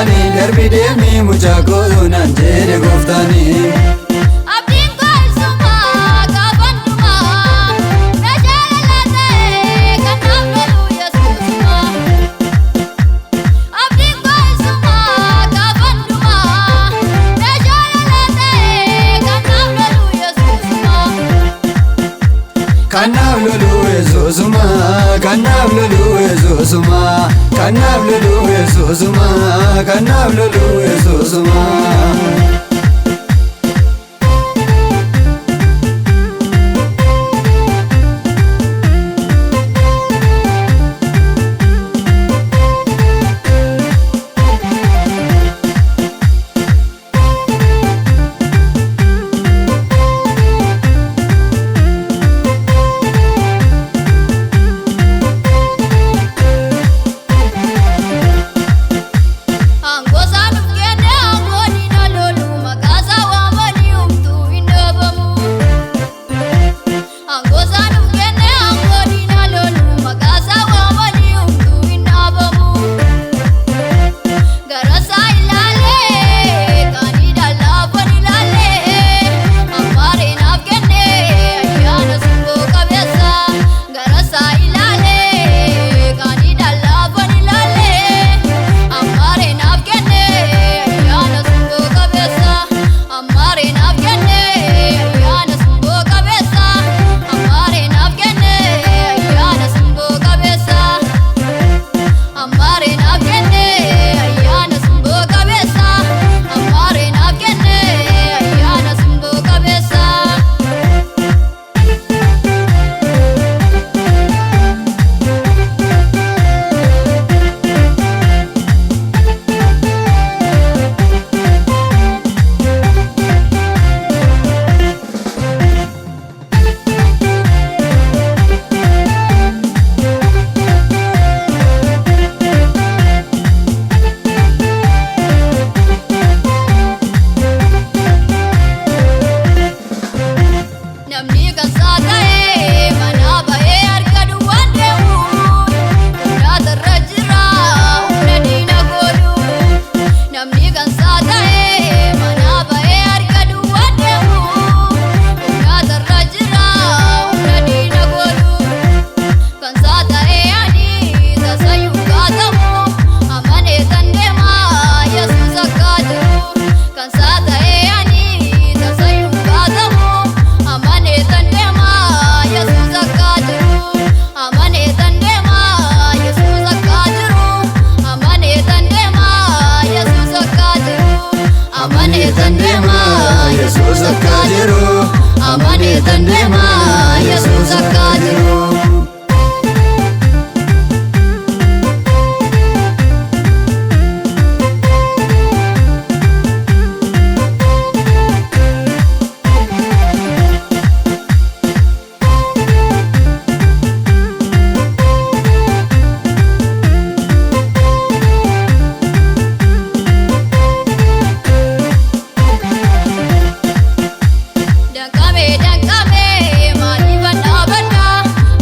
gooftaani darbi deemi mucaa koo naan jedhe gooftaani. Abdiin koo isuma gaafannuma meeshaa ta'e kan naaf lolu Yesuusuma. Abdiin koo isuma gaafannuma meeshaa ta'e kan naaf lolu Yesuusuma. Kanaaf lolu Yesuusuma, kanaaf lolu Yesuusuma, kanaaf lolu Yesuusuma, kanaaf lolu Yesuusuma. Aangoo isaa nuuf kenne aangoo diina lolu maqaa isaa waamanii humtuu hin dhabamu. Aangoo isaa nuuf kenne aangoo diina lolu maqaa isaa waamanii humtuu hin dhabamu. Gara isaa ilaalee qaanii laafoon ilaalee ammaaree naaf kenne ayyaana simboo qabeessa. Gara isaa ilaalee qaanii laafoon ilaalee ammaaree naaf kenne ayyaana simboo qabeessa. Ammaaree naaf kenne ayyaana simboo qabeessa. Ammaaree naaf kenne ayyaana simboo qabeessa. Ammaaree naaf kenne ayyaana simboo qabeessa. Ammaaree naaf kenne ayyaana simboo qabeessa. Namni kan isaa ta'e mana bahee harka duwwaan deemu humna irra jira humna diina goolu. Namni kan isaa ta'e mana bahee harka duwwaan deemu humna irra jira humna diina goolu. Kan isaa ta'e ani tasayyuu kaatamu amanee tan deema Yesuus akka jiru. Kan isaa ta'e ani tasayyuu kaatamu amanee tan deema Yesuus akka jiru. Amanee tan deema Yesuus akka jiru. Amanee tan deema Yesuus akka jiru. Amanee tan deema Yesuus akka jiru, Amanee tan deema Yesuus akka jiru. Danqamee danqamee maaliif dhaabadha?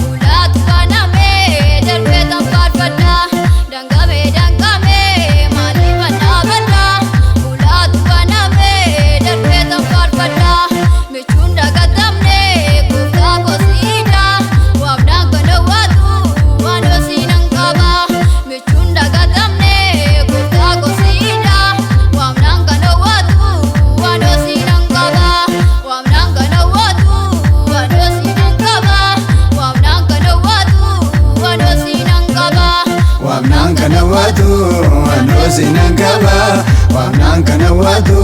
Ulaatu banamee darbee tan faarfadha. Danqamee danqamee maaliif dhaabadha? Ulaatu banamee darbee tan faarfadha. Michuun dagatamne gooftaa kosiidha. Waamnaan kana waatu waan hosiinan qaba. Michuun dagatamne gooftaa kosiidha. Waamnaan kana waatu waan hosiinan qaba. Waamnaan kana waatu waan hosiinan qaba. Waamnaan kana waatu waan hosiinan qaba. Waamnaan kana waatu anoo sinan qaba. Waamnaan kana waatu